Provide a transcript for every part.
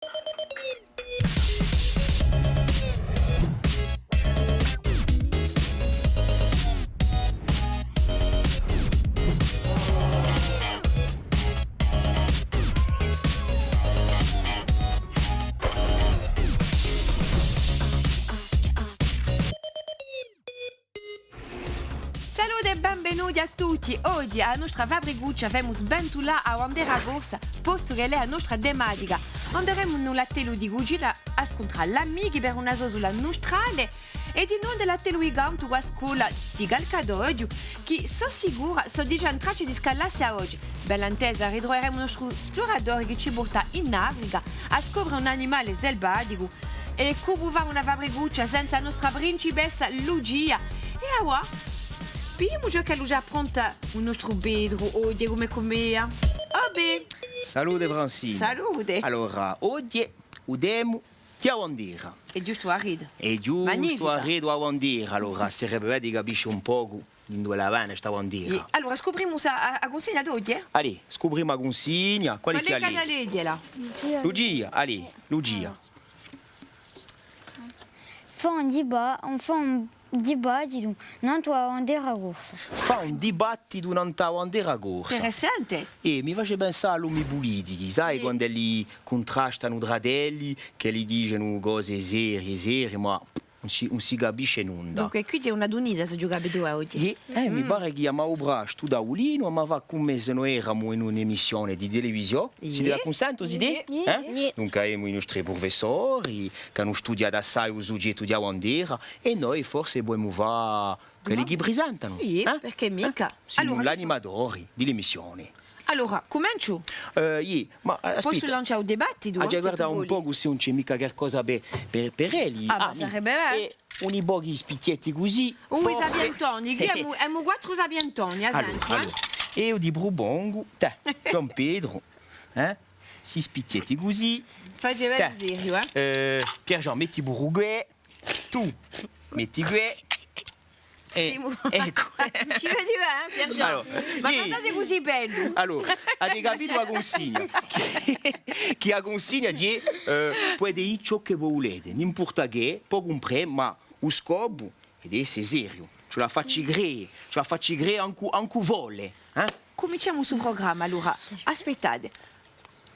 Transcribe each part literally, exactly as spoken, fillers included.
Salute è benvenuti à tutti! Oghje à a nostra fabricuccia femu sventulà a bandera corsa, postu ch'ella hè a nostra tematica. Anderemu in l'attellu di cucina à scuntrà l'amichi per una sosula nustrale è dinù in l'attellu di cantu cù a scola di Calcatoghju, chì sò sicura sò digià in traccia di scallassi à oghje. Bella intesa, ritruveremu u nostru spluratore chì ci porta in Africa à scopre un animale salvaticu. È cumu fà una fabricuccia senza a nostra principessa Lucia? È avà, vidimu ciò ch'ellu ci appronta u nostru Petru, oghje cum'è cum'è. Vabbè. Salute Francine. Salute. Allora, oghje u temu hè a bandera. Hè ghjustu arretu. Hè ghjustu arretu a bandera. Allora, sarebbe bè di capisce un pocu induve ella vene sta bandera. Iè. Allora, scuprimu a, a cunsigna d'oghje? Allez, scuprimu a cunsigna. Quale hè chì a leghje? Quale hè chì a leghje, là? Lucia, allez, Lucia. Fà un diba-, fà un dibattitu nantu à a bandera corsa. Fà un dibattitu nantu à a bandera corsa. Interessante. Eh, mi face pensà à l'omi pulitichi, sai, quand'elli cuntrastanu trà d'elli, ch'elli dicenu cose serie, serie, ma ùn si, ùn si capisce nunda. Dunque, quì ci hè una tunita, s'aghju capitu oghje. Iè, eh, mi pare chì emu à uprà stu tavulinu, emu à fà cum'è s'è no eramu in un'emissione di televisione. Site d'accunsentu, site? Iè. Eh? Iè. Dunque, avemu i nostri prufessori chì anu studiatu assai u sughjettu di a bandera, è noi forse pudemu fà quelli chì presentanu. Iè, eh? Perchè micca? Simu l'animatori di l'emissione. Allora, cumenciu? Eh, iè, ma, eh, aspetta. Possu lancià u dibattitu, eh, aghju à guardà un pocu s'ùn ci hè micca qualcosa per, per, per elli. Ah, ma sarebbe bè. È uni pochi spichjetti cusì. Ui, forse. Sapientoni, quì emu, emu quattru sapientoni, à sentu, eh. Allora, eiu ti prupongu, tè, Ghjuvan Petru, eh, sti spichjetti cusì. Face bè seriu, eh. Eh, Pierre-Jean, metti puru què. Tù, metti què. Eh, eccu. Ci vedi bè, eh, Pierre-Jean? Allora, ma guardate cusì bellu. Allora, avete capitu a cunsigna? Chì, chì a cunsigna hè, eh, pudete dì ciò chì vo vulete, n'importa chè, pò cumprà, ma u scopu hè d'esse seriu. Ci vole à facci crede, ci vole à facci crede ancu, ancu folle, eh? Cuminciemu stu prugramma, allora. Aspettate.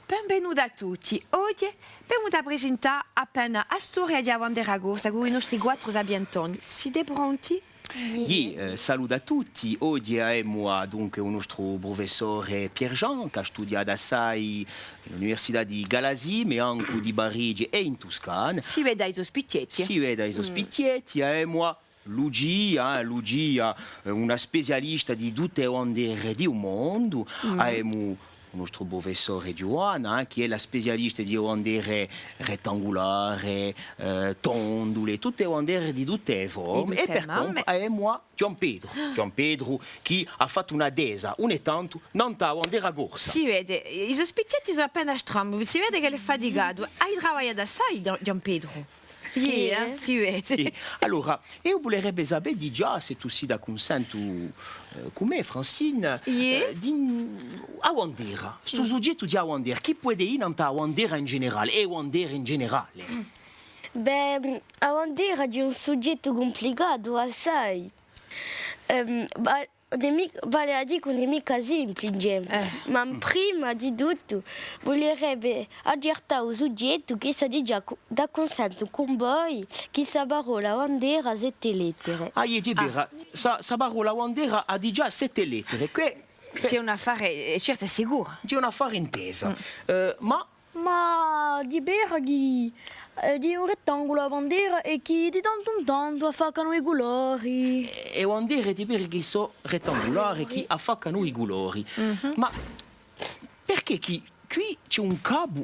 Benvenuti à tutti. Oghje v'emu da presentà appena a storia di a bandera corsa cù i nostri quattru sapientoni. Site pronti? Iè, eh, salutu à tutti. Oghje avemu, ah, dunque, u nostru prufessore Pierre-Jean, chì hà studiatu assai in l'Università di Calasì, ma ancu di Parigi è in Tuscana. Si vede à i so spichjetti. Si vede à i so spichjetti. Avemu, ah, Lucia, eh, Lucia, eh, una specialista di tutte e bandere di u mondu. Avemu u nostru prufessore Ghjuvan, eh, chì hè a specialista di e bandere rettangulare, eh, tondule, tutte e bandere di tutte e forme. È per contu avemu à Ghjuvan Petru. Ghjuvan Petru chì hà fattu una tesa, ùn hè tantu, nantu à a bandera corsa. Si vede, i so spichjetti sò appena strambi, si vede ch'ellu hè faticatu. Hai travagliatu assai, Ghjuvan Petru? Iè, eh, si vede. Iè. Allora, eiu vulerebbe sapè digià, s'è tù sì d'accunsentu, eh, cù mè, Francine, eh, di, a bandera, stu sughjettu di a bandera, chì pudete dì nant'à a bandera in generale, è bandere in generale? Bè, a bandera hè un sughjettu cumplicatu assai. Ehm, ma Ùn hè mic-, vale à dì chì ùn hè micca simplice, ma prima di tuttu vulerebbe accertà u sughjettu chì s'hà digià cu-, d'accunsentu cun voi chì sta parolla bandera hà sette lettere. Ah, iè, hè vera, sta, sta parolla bandera hà digià sette lettere. Què, ci hè un affare, eh, certu è sicuru. Ci hè un affare intesa. Eh, ma Ma di vera chì, eh, hè un rettangulu a bandera è chì di tantu in tantu affaccanu i culori. E, e bandere di vera chì sò rettangulare, chì affaccanu i culori. Ma perchè chì quì ci hè un capu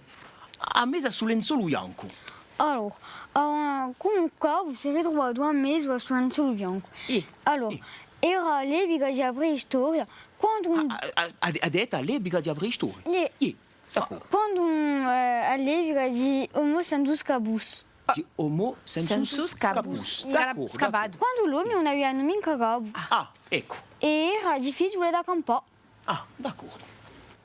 à mezu à stu lenzolu biancu? Allora, eh, cum'è un capu s'hè ritruvatu à mezu à stu lenzolu biancu. Iè. Allora, era l'epica di a preistoria, quandu un... Ah, ah, ah, hà dettu l'epica di a preistoria? Iè. Iè. D'accordu. Quandu, eh, à l'epica di Homo sensus capus. Di Homo sensus capus. Sensus capus. D'accordu, scapatu. D'accordu. Quandu l'omi ùn avianu micca capu. Ah, eccu. È era difficiule da campà. Ah, d'accordu.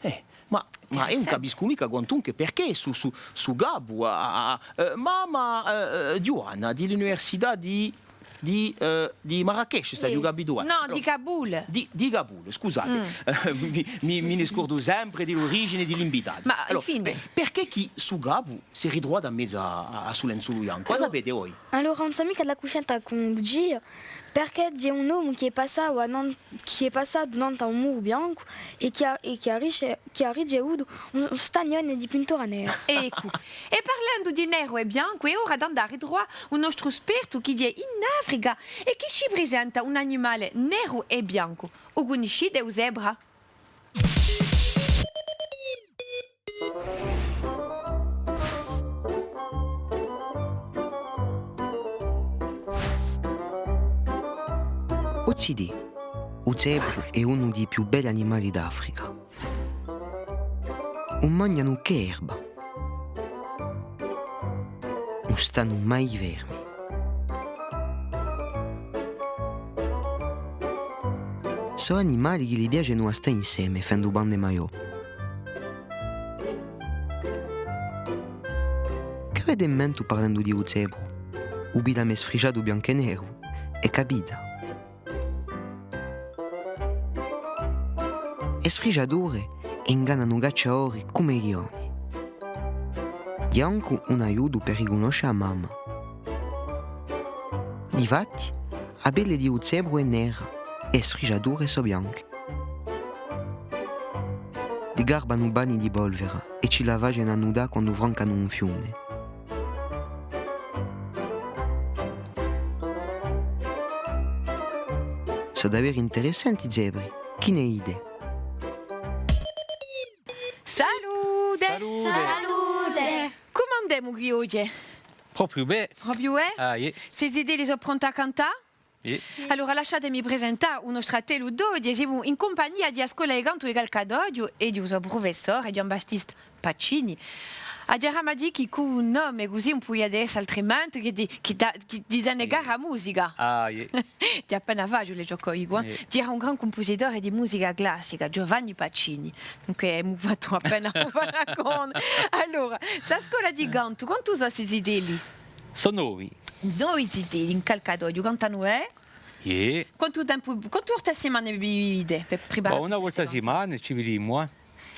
Eh, Ma, ma eiu ùn capiscu micca quantunque perchè su, su, su capu, a, a, a, eh, mamma, eh, eh, Ghjuvanna, di l'università di, di, eh, di Marrakech, s'aghju capitu bè. Nò, di Kabul. Di, di Kabul, scusate. Eh, mi, mi, mi ne scordu sempre di l'origine di l'invitati. Ma, infine, per-, perchè chì su capu s'hè ritruvatu à mezu à, à, à su lenzolu biancu? A sapete voi? Allora, ùn sò micca d'accuscenza cù Lucia, perchè ci hè un omu chì hè passatu à nan-, chì hè passatu nant'à un muru biancu è chì hà, è chì hà rice-, chì hà ricevutu un, un stagnone di pintura nera. Eccu. È parlendu di neru è biancu, hè ora d'andà à ritruvà u nostru spertu chì hè in Africa è chì ci presenta un animale neru è biancu. U cunniscite, u zebra? O zitè, u zebru hè unu di i più belli animali d'Africa. Ùn manghjanu chè erba. Ùn stanu mai fermi. Sò animali chì li piacenu à stà inseme, fendu bande maiò. Chì avete in mente parlendu di u zebru? U pitame sfrisgiatu biancu è neru, hè capita? E sfrisgiature ingannanu u cacciadore cum'è i lioni. Ghjè ancu un aiutu per ricunnosce a mamma. Difatti, a pelle di u zebru hè nera è e sfrisgiature sò bianche. Li garbanu panni di polvera è ci la facenu annudà quandu francanu un fiume. Sò daveru interessanti i zebri, chì ne dite? Salute! Salute! Salute! Cumu andemu quì oghje? Propiu bè. Propiu bè? Ah, iè. Sti zitelli sò pronti à cantà? Iè. Allora, lasciatemi presentà u nostru attellu d'oghje. Simu in cumpagnia di a Scola di Cantu di Calcadoghju è di u so prufessore, Ghjuvan Battista Pacini. Aghju da dì chì cù un nome cusì ùn pudia esse altrimenti chè di, chè da, chè di dannegà a musica. Ah, iè. Hè appena faciule ciò ch'o dicu, eh. Iè. Chì era un gran cumpusitore di musica classica, Giovanni Pacini. Dunque, emu fattu appena un paragone. Allora, sta scola di cantu, quantu sò sti zitelli? Sò novi. Novi zitelli in Calcadoghju, cantanu, eh? Iè. Quantu tempu, quantu volte à simana vi vidite per preparà tutte ste canzone? Ma una volta à simana ci vidimu, eh.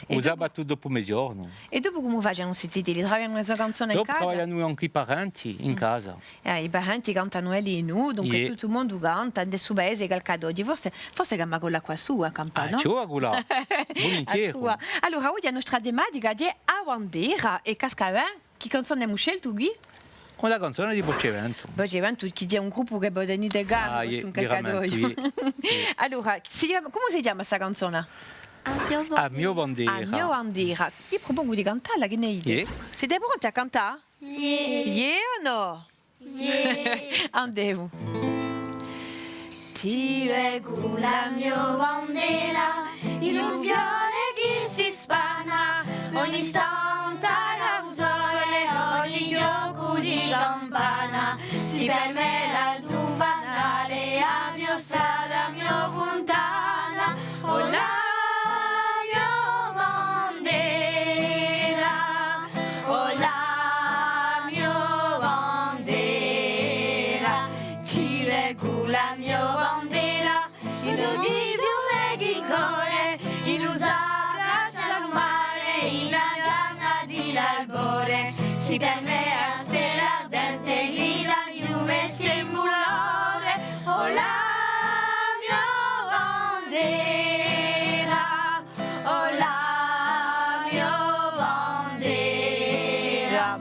U sabatu dopu meziornu. È dopu cumu facenu sti zitelli? Travaglianu e so canzone in casa? Dopu travaglianu ancu i parenti in casa. Eh, i parenti cantanu elli, nò? Dunque tuttu u mondu canta, in stu paese Calcadoghju. Forse, forse ch'amu da cullà quassù à campà, nò? Ah, ci vole à cullà. Vulinteri. Allora, oghje a nostra tematica hè a bandera è casca bè. Chì canzone emu sceltu quì? Una canzona di Voce Ventu. Voce Ventu, chì hè un gruppu chì vo tenite caru, ah, iè, in Calcadoghju. Veramente, iè. Allora, si chjama, cumu si chjama sta canzona? A mio bandera. A mio bandera. A mio bandera. Vi prupongu di cantalla, chì ne dite? Iè. Site pronti à cantà? Iè. Iè o nò? Iè. Andemu.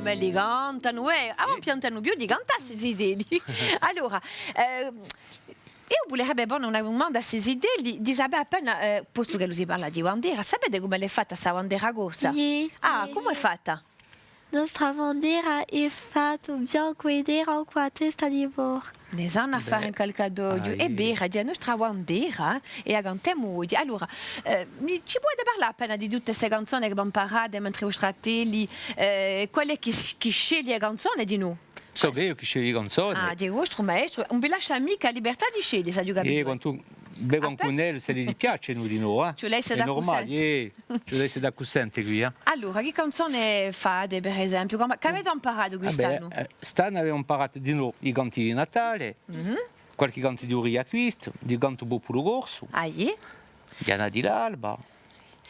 Bè, li cantanu, eh, avà piantanu più di cantà sti zitelli. Allora, eh, eiu vulerebbe pone una dumanda à sti zitelli, di sapè appena, eh, postu ch'ellu si parla di bandera, sapete cum'ella hè fatta sta bandera corsa? Iè. Ah, iè, cumu hè fatta? Nostra bandera hè fatta biancu è nera cù a testa di moru. Ne sanu à fà in Calcadoghju. Bè, ah, iè. Hè vera, hè a nostra bandera, eh, è a cantemu oghje. Allora, eh, mi, ci pudete parlà appena di tutte ste canzone chì v'amparate mentre i vostri attelli, eh, quale hè chì, chì sceglie e canzone dinù? Sò eiu chì scegliu e canzone. Ah, hè u vostru maestru, ùn vi lascia micca a libertà di sceglie, s'aghju capitu. Eh, quantu, Bevu ancu un ellu, s'elli li piacenu dinò, eh. Ci vole à esse d'accusente. Hè nurmale, eh. Ci vole à esse d'accusente quì, eh. Allora, chì canzone fate, per esempiu? Chì avete amparatu quist'annu? Eh bè, eh, st'annu avemu amparatu dinò i canti di Natale, qualchì cantu di u Riacquistu, di Cantu Populu Corsu, Diana di l'Alba,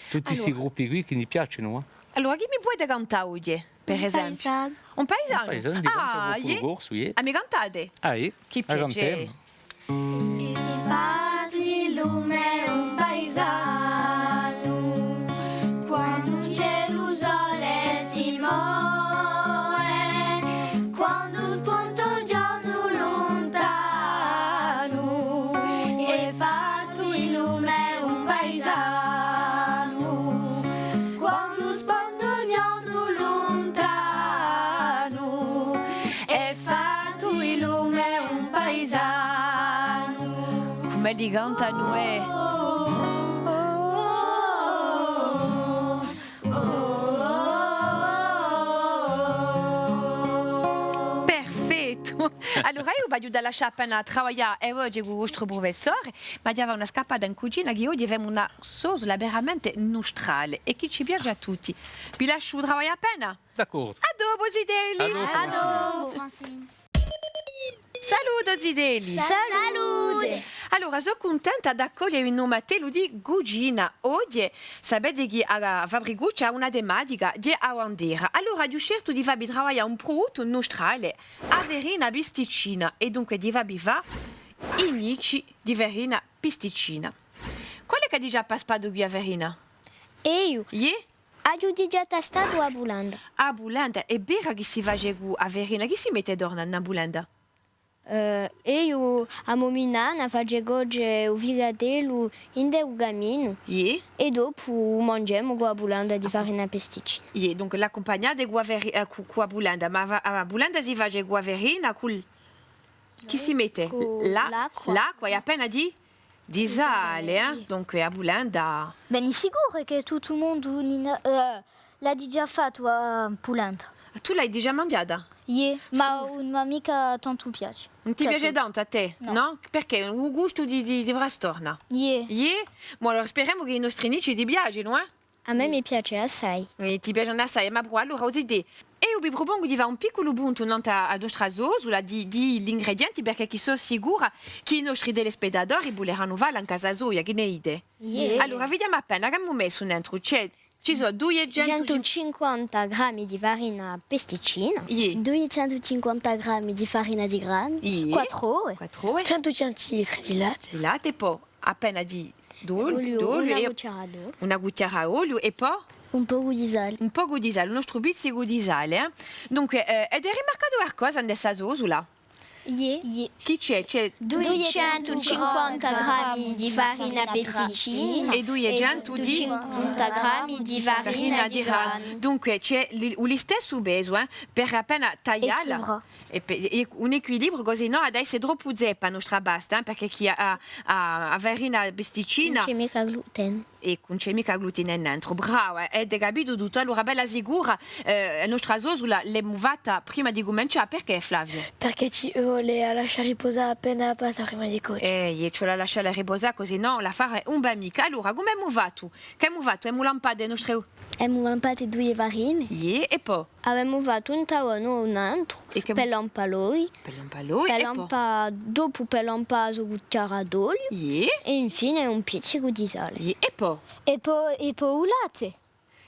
tutti sti gruppi quì chì mi piacenu, eh. Allora, chì mi pudete cantà oghje, per esempiu? Un paisanu. Un paisanu? Un paisanu di Cantu Populu Corsu, iè. Ah, mi cantate? Ah, iè. Chì piacè. Cum'è li cantanu, eh! Perfettu! Allora eiu v'aghju da lascià appena travaglià è oghje cù u vostru prufessore, ma aghju da fà una scappata in cucina chì oghje femu una sosola veramente nustrale è chì ci piace à tutti. Vi lasciu travaglià appena. D'accordu. À dopu, zitelli. À dopu, Francine. Salute, zitelli. Salute. Allora, sò cuntenta d'accoglievi in u mo attellu di cucina. Oghje, sapete chì a Fabricuccia hà una tematica di a bandera. Allora, aghju sceltu di fà vi travaglià un pruduttu nustrale, a farina pisticcina, è dunque di fà vi fà i nici di farina pisticcina. Quale hè chì hà digià paspatu quì a farina? Eiu. Iè? Aghju digià tastatu a pulenda. A pulenda, hè vera chì si face cù a farina, chì si mette torna in a pulenda? Eh, eiu, a mo minnanna face coce u figatellu ind'u caminu. Iè. È dopu u mangemu cù a pulenda di farina pisticcina. Iè, dunque l'accumpagnate cù a fari-, eh, cù, cù a pulenda, ma a fa-, a pulenda si face cù a farina, cù l-, chì si mette? Cù l'acqua. L'acqua è appena di Di sale, eh? Dunque, a pulenda. Bè, sicuru chì tuttu u mondu, eh, l'hà digià fattu a pulenda. Ah, tù l'hai digià manghjata? Iè, ma ùn m'hà micca tantu piaciutu. Ùn ti piace tantu à tè, nò? Perchè? U gustu ti, ti, ti frastorna? Iè. Iè? Bò, allora speremu chì i nostri nici ti piacenu, eh? À mè mi piace assai. È ti piacenu assai, ma prò, allora, o zitè, eiu vi prupongu di fà un picculu puntu nant'à a nostra sosula di, di l'ingredienti, perchè chì sò sicura chì i nostri telespettatori vuleranu falla in casa soia, chì ne dite? Iè. Allora, vidimu appena chì emu messu nentru. Ci hè, ci sò duiecentu cinquanta grammi di farina pisticcina. Iè. Duiecentu cinquanta grammi di farina di granu. Iè. Quattru ove. Quattru ove. Centu centilitri di latte. Di latte, po appena di, d'oliu, d'oliu, una cuchjara d'oliu. Una cuchjara d'oliu è po? Un pocu di sale. Un pocu di sale, un altru pizzicu di sale, eh? Dunque, eh, avete rimarcatu qualcosa in sta sosula? Iè. Chì ci hè? Ci hè duiecentu cinquanta grammi di farina pisticcina è duiecentu cinquanta grammi di farina di granu. Dunque, ci hè li-, u listessu pesu, eh? Per appena taglialla. È pe-, è un equilibriu, cusì ùn hà da esse troppu zeppa a nostra pasta, eh, perchè chì a, a, a farina pisticcina ùn ci hè micca glutene. Eccu, ùn ci hè micca glutene nentru. Brava, eh, avete capitu tuttu. Allora, bella sicura, eh, a nostra sosula l'emu fatta prima di cumincià. Perchè, Flavio? Perchè ci vole à lascià ripusà appena a pasta prima di coce. Eh, iè, ci vole à lascialla ripusà, cusì nò l'affare ùn và micca. Allora, cumu emu fattu? Chì emu fattu? Emu lampatu e nostre Emu lampatu duie farine. Iè, è po? Avemu fattu un tavanu o un antru, è chì per lampà l'ovi. Per lampà l'ovi, è po? Per lampà, dopu per lampà a so cuchjara d'oliu. Iè. È infine un pizzicu di sale. Iè, è po? È po, è po u latte.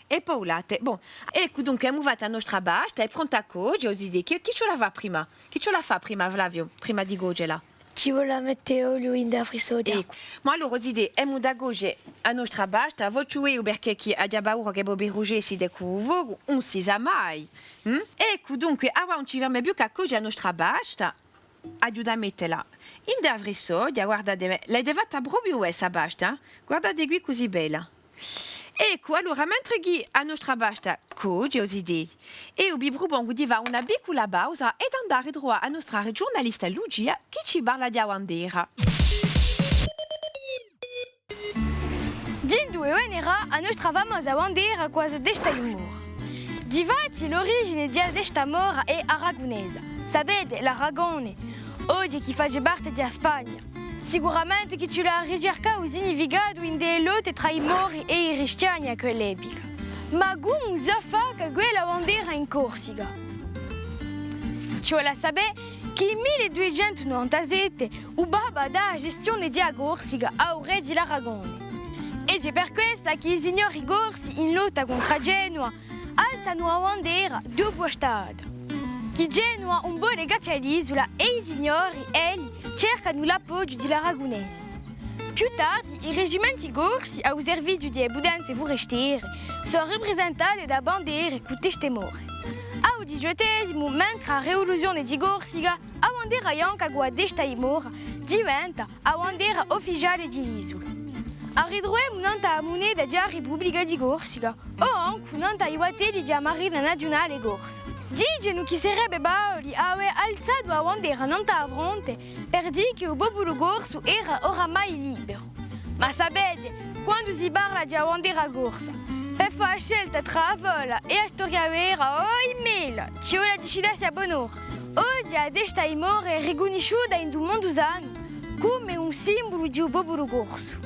È po u latte. Bon, eccu dunque, emu fattu a nostra pasta, hè pronta à coce, o zitè. Chì, chì ci vole à fà prima? Chì ci vole à fà prima, Flavio, prima di cocela? Ci vole à mette oliu in a frissoghja. Eccu. Ma allora, o zitè, emu da coce a nostra pasta, a facciu eiu perchè chì aghju paura chì vo vi brusgiessite cù u focu, ùn si sà mai. Mm? Eccu, dunque, avà ùn ci ferma più chè à coce a nostra pasta. Aghju da mettela in a frissoghja, guardate, l'avete fatta propiu voi sta pasta, eh? Guardate quì cusì bella. Eccu, allora, mentre chì a nostra pasta coce, o zitè, eiu vi prupongu di fà una piccula pausa è d'andà à truvà a nostra ghjurnalista Lucia chì ci parla di a bandera. D'induve venerà a nostra famosa bandera quasi testa in mora? Difatti, l'origine di a testa mora hè aragunesa. Sapete, l'Aragone, oghje chì face parte di a Spagna. Sicuramente chì ci vole à ricercà u significatu ind'è e lotte trà i Mori è i Cristiani à quell'epica. Ma cumu s'affacca quella bandera in Corsica? Ci vole à sapè chì in mille duiecentu novantasette u Papa dà a gestione di a Corsica à u rè di l'Aragone. È hè per quessa chì i signori corsi in lotta contr'à Genova alzanu a bandera dopu a stata. Chì Genova ùn vole ch'abbia l'isula è i signori, elli, cercanu l'appoghju di l'Aragunesi. Più tardi, i reggimenti corsi à u serviziu di e putenze furestiere sò riprisentate da bandere cù teste more. À u diciottesimu, mentre a rivoluzione di Corsica, a bandera bianca cù a testa di mora diventa a bandera ufficiale di l'isula. A ritruvemu nant'à a muneta di a Republica di Corsica o ancu nant'à i battelli di a Marina Naziunale Corsa. Dicenu chì sarebbe Paoli à avè alzatu a bandera nant'à a fronte per dì chì u populu corsu era oramai liberu. Ma sapete, quandu si parla di a bandera corsa, per fà a scelta trà a fola è a storia vera, oimè, ci vole à decidessi à bon'ora. Oghje a testa di mora hè ricunnisciuta in u mondu sanu cum'è un simbulu di u populu corsu.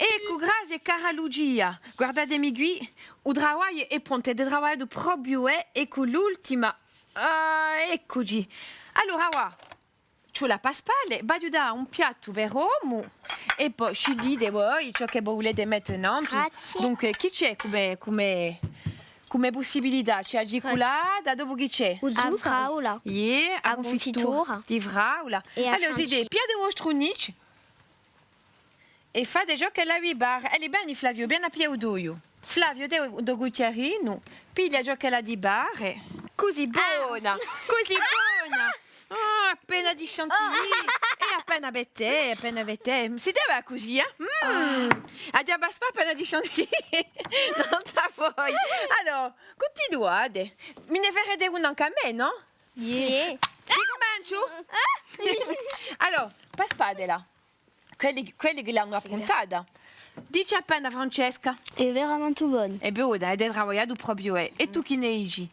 Eccu, grazie, cara Lucia. Guardatemi quì, u travagliu hè prontu, avete travagliatu propiu, eh, eccu l'ultima. Ah, eccuci. Allora, avà, ci vole à paspà, v'aghju da dà un piattu per omu è po sciglite voi ciò chì vo vulete mette nantu. Grazie. Dunque, chì ci hè cum'è, cum'è, cum'è pussibilità? Ci hè a ciculata, dopu chì ci hè? U zuccaru. A fraula. Iè, a cunfitura di fraula. È a chantilly. Allora, zitè, pigliate u vostru nicciu. È fate ciò ch'ella vi pare. Allez, veni, Flavio, veni à piglià u toiu. Flavio, tè, u to cuchjarinu, piglia ciò ch'ella ti pare. Cusì bona, cusì bona. Oh, appena di chantilly. È appena per tè, appena per tè. Si deve cusì, eh? Mm. Aghju da paspà appena di chantilly. Nant'à voi. Allora, cuntinuate. Mi ne ferete una ancu à mè, nò? Iè. Ricumenciu? Allora, paspatela. Quelli, quelli chì l'anu appuntata. Dici appena, Francesca. Hè veramente bona. Hè bona, avete travagliatu propiu, eh. È tù chì ne dici?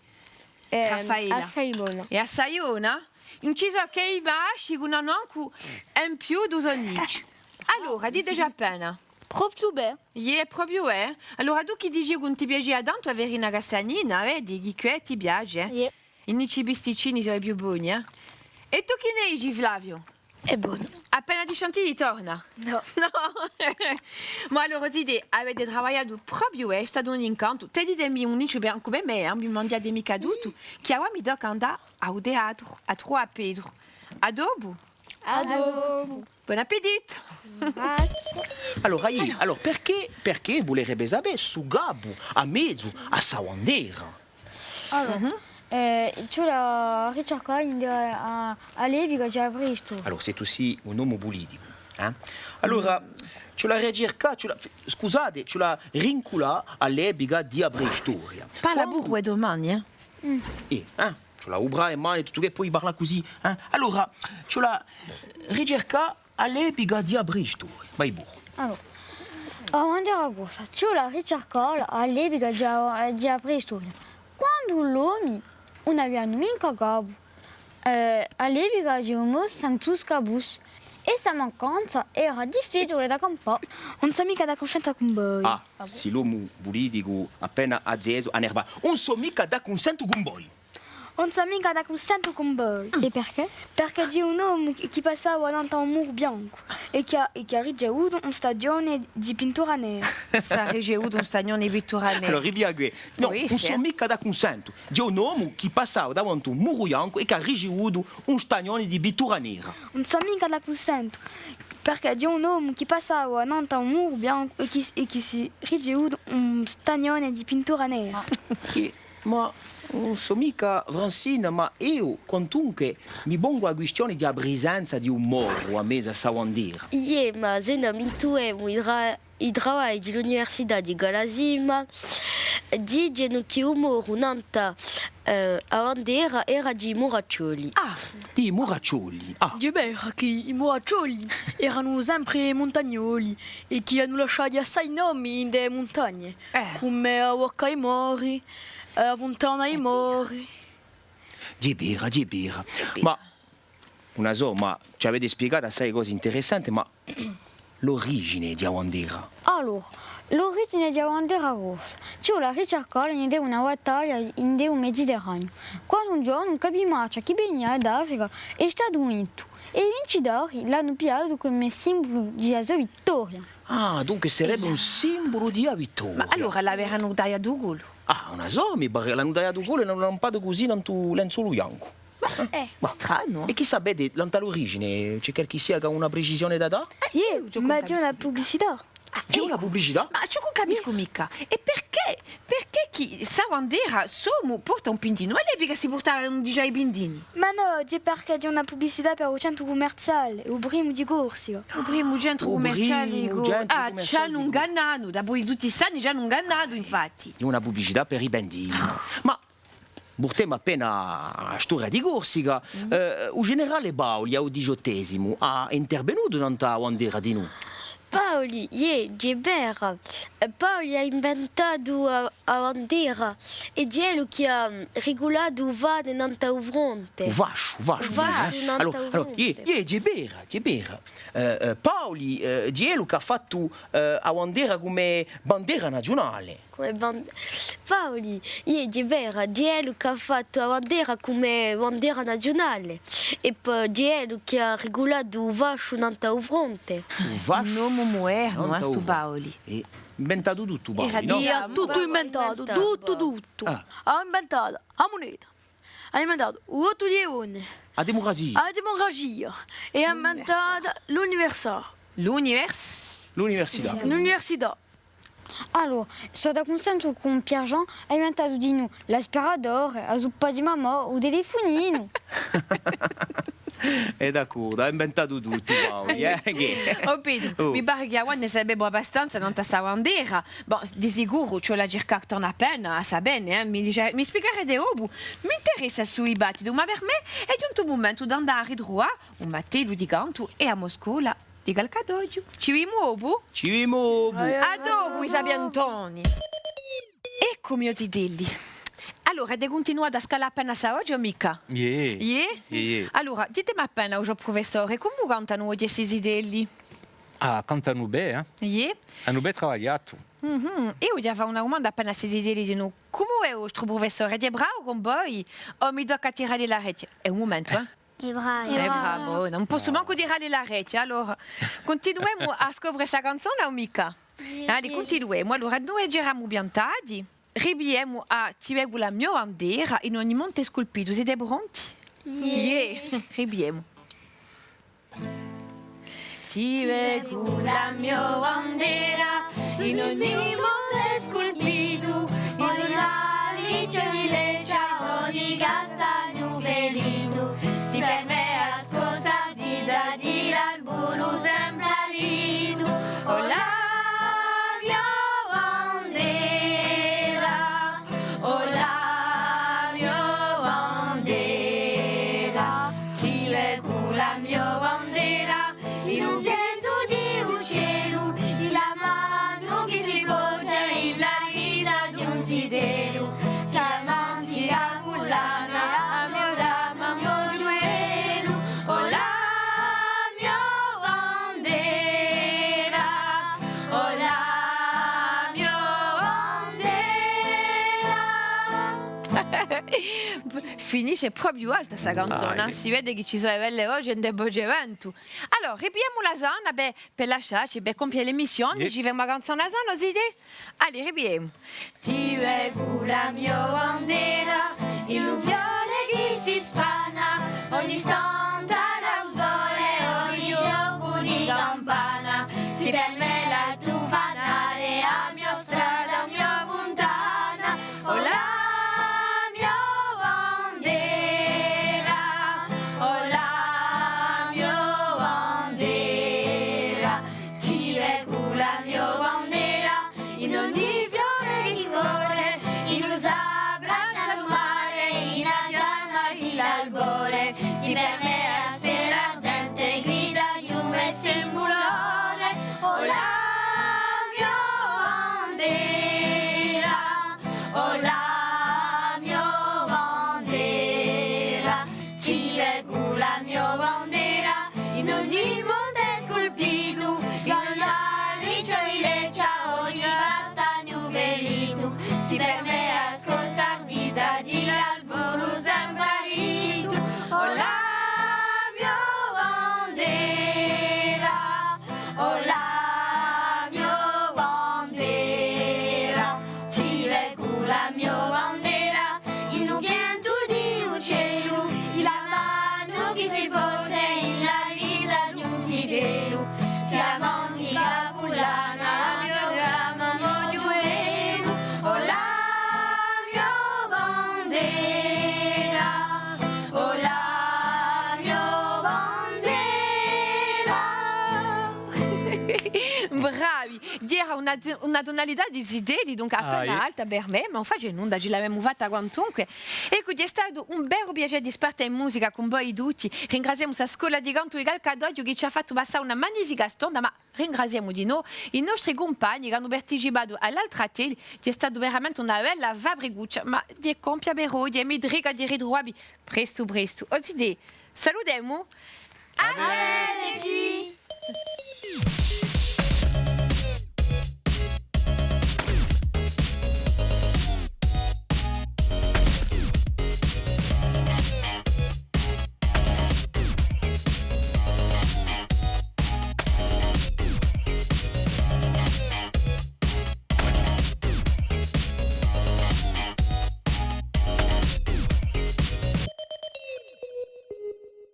Ehm, Raffaella. Assai bona. Hè assai bona? Ùn ci sò chè i masci chì ùn anu ancu empiutu u so nicciu. Allora, diteci appena. Propiu bè. Iè, propiu, eh. Allora, tù chì dici chì ùn ti piacia tantu a farina castagnina, vedi, chì quì ti piace, eh? Iè. I nicci pisticcini sò i più boni, eh? È tù chì ne dici, Flavio? Hè bonu. Appena ti senti, torna? Nò. Nò? Ma allora, zitè, avete travagliatu propiu, eh, hè statu un incantu. Tè, ditemi un nicciu per, ancu per mè, eh, ùn mi manghjate micca tuttu, chì avà mi tocca à andà à u teatru, à truvà à Petru. À dopu. À dopu. Bon appétit! Grazie. Allora, iè, allora, perchè, perchè vulerebbe sapè stu capu à mezu à sta bandera? Allora, eh, ci vole à ricercà ind'è a, a, à l'epica di a preistoria. Allora, sè tù sì un omu puliticu, eh? Allora, ci vole à ricercà, ci vole à, scusate, ci vole à rinculà à l'epica di a preistoria. Parla puru, eh, dumane, eh? Eh, eh? Ci vole à uprà e mani è tuttu chì poi parla cusì, eh? Allora, ci vole à ricercà à l'epica di a preistoria. Vai puru. Allora, a bandera corsa, ci vole à ricercà à l'epica di a, di a preistoria. Quandu l'omi ùn avianu micca capu, eh, à l'epica ci femu senza capu. È sta mancanza era difficiule da campà. Ùn sò micca d'accunsentu cun voi. Ah, sì l'omu puliticu appena azzesu, annervatu. Ùn sò micca d'accunsentu cun voi. Ùn sò micca d'accunsentu cun voi. È perchè? Perchè ci hè un omu chì, chì passava nant'à un muru biancu è chì hà, è chì hà ricevutu un stagnone di pittura nera. S'hà ricevutu un stagnone di pittura nera. Allora, ripiglia quì. Nò, ùn sò micca d'accunsentu. Ci hè un omu chì passava davanti à un muru biancu è chì hà ricevutu un stagnone di pittura nera. Ùn sò micca d'accunsentu. Perchè ci hè un omu chì passava nant'à un muru biancu è chì, è chì s'hè ricevutu un stagnone di pittura nera. Chì Ma ùn sò micca, Francine, ma eiu, quantunque, mi pongu a quistione di a prisenza di u moru à mezu à sta bandera. Iè, ma s'è no mintuemu i tra-, i travagli di l'Università di Calasima, dicenu chì u moru nant'à, eh, a bandera era di i Muraccioli. Ah, di i Muraccioli. Ah. Hè vera chì i Muraccioli eranu sempre muntagnoli è chì anu lasciatu assai nomi in e muntagne, eh, cum'è a Bocca di Mori, eh, a Funtana di Mori. Hè vera, hè vera. Ma Ùn la sò, ma ci avete spiegatu assai cose interessanti, ma l'origine di a bandera? Allora, l'origine di a bandera corsa ci vole à ricercalla ind'è una battaglia ind'è u Mediterraniu, quandu un ghjornu un capimachja chì venia d'Africa hè statu vintu, è i vincitori l'anu pigliatu cum'è simbulu di a so vittoria. Ah, dunque sarebbe un simbulu di a vittoria. Ma allora l'averanu tagliatu u collu? Ah, ùn la sò, mi pare, l'anu tagliatu u collu è l'anu lampatu cusì nantu u lenzolu biancu. Ma, eh, ma stranu, eh. È chì sapete, nant'à l'origine, ci hè qualchissia chì hà una precisione da dà? Eh, iè, ma ci hè una publicità. Ah, eccu. Ci hè una publicità? Ma ciò ch'ùn capiscu micca, è perchè, perchè chì sta bandera, insomma, porta un pintinu? À l'epica si purtavanu digià i pintini? Ma nò, hè perchè ci hè una publicità per u centru cummerciale, u primu di Corsica. U primu centru cummerciale di Cor-, ah, ci anu ingannatu, dapoi tutti st'anni ci anu ingannatu, infatti. Hè una publicità per i pintini. Ma Vultemu appena à a storia di Corsica. Eh, u generale Paoli, à u diciottesimu, hà intervenutu nant'à a bandera dinù? Paoli, iè, hè vera. Eh, Paoli hà inventatu a, a bandera, è hè ellu chì hà, mm, rigulatu u fate nant'à u fronte. U fasciu, u fasciu. U fasciu nant'à u fronte. Allora, allora, iè, iè, hè vera, hè vera. Eh, eh, Paoli, eh, hè ellu chì hà fattu, eh, a bandera cum'è bandera naziunale. Cum'è ban-, Paoli, iè, hè vera, hè ellu chì hà fattu a bandera cum'è bandera naziunale, è po hè ellu chì hà rigulatu u fasciu nant'à u fronte. U fasciu? Un omu mudernu, eh, stu Paoli. Hè inventatu tuttu, Paoli, nò? Iè, hà tuttu inventatu, tuttu, tuttu. Ah. Hà inventatu a muneta, hà inventatu u votu di e donne. A demucrazia. A demucrazia. È hà inventatu l'universa-, l'univers-, l'università. L'università. Allora, sò d'accunsentu cun Pierre-Jean, hà inventatu dinù l'aspiratore, a suppa di mammò, u telefuninu. Hè d'accordu, hà inventatu tuttu, Paoli, eh? Chì? O Petru, mi pare chì avà ne sapemu abbastanza nant'à sta bandera. Bon, di sicuru ci vole à circà torna appena, à sà bè, eh? Mi dice, mi spiegherete dopu. M'interessa stu dibattitu, ma per mè hè ghjuntu u mumentu d'andà à ritruvà u mo attellu di cantu è a mo scola di Calcatoghju. Ci vidimu dopu? Ci vidimu dopu. À dopu, i sapientoni. Eccu, o zitelli. Allora, avete cuntinuatu à scalà appena sta voce o micca? Iè. Iè? Iè, iè. Allora, ditemi appena, o prufessore, cumu cantanu oghje sti zitelli? Ah, cantanu bè, eh? Iè? Anu bè travagliatu. Mhm. Eiu vogliu fà una dumanda appena à sti zitelli dinù. Cumu hè u vostru prufessore? Hè bravu cun voi? O mi tocca à tiralli l'arechja? Hè un mumentu, eh? Hè bravu. Hè bravu, ùn possu mancu tiralli l'arechja. Allora, cuntinuemu à scopre sta canzona o micca? Iè. Allez, cuntinuemu. Allora, noi eramu piantati. Ripigliemu à Ti vecu la mio bandera in ogni monte sculpitu. Site pronti? Iè. Iè. Ripigliemu. Ti vecu la mio bandera in ogni monte sculpitu, in ogni alicciu di leccia, ogni castagnu feritu. Sì per mè a scossa di, di l'alburu sempre alitu. O la mio bandera, o la mio bandera, ti vecu la mio bandera, in u fientu di u celu, in la manu chì si poghja in la risa di un zitellu, si manghja a cullana, a mio ramu, a mio ghjuvelu, o la mio bandera, o la mio bandera. Finisce propiu alta sta canzona, eh? Si vede chì ci sò e belle voce ind'è Voce Ventu. Allora, ripigliemu la sana, bè, per lasciacci, per compie l'emissione, ci femu a canzona sana, o zitè? Allez, ripigliemu. Ti vecu la mio bandera, in lu fiore chì si spana, ogni stante da u sole, ogni ghjocu di campana, sì per mè l'altu fanale, a mio strada, a mio funtana, o la mio bandera, o la mio bandera, ti vecu la mio bandera, in ogni fiore di core, in lu s'abbraccia lu mare, in a chjama di l'albore, sì per mè a stella ardente, guida di u me simbulone, o la mio bandera, o la mio bandera, ti vecu la mio bandera. Bravi! Era una, una tonalità di si teddu, dunque appena alta per mè, ma ùn face nunda, ci l'avemu fatta quantunque. Eccu, hè statu un veru piacè di sparte in musica cun voi tutti. Ringraziemu sta scola di cantu di Calcatoghju chì ci hà fattu passà una magnifica stonda, ma ringraziemu dinò i nostri cumpagni chì anu participatu à l'altra teddu, chì hè stata veramente una bella fabricuccia, ma hè compia per oghje, è mi trica di ritruvà vi prestu prestu. O zitè, salutemu! À vedeci!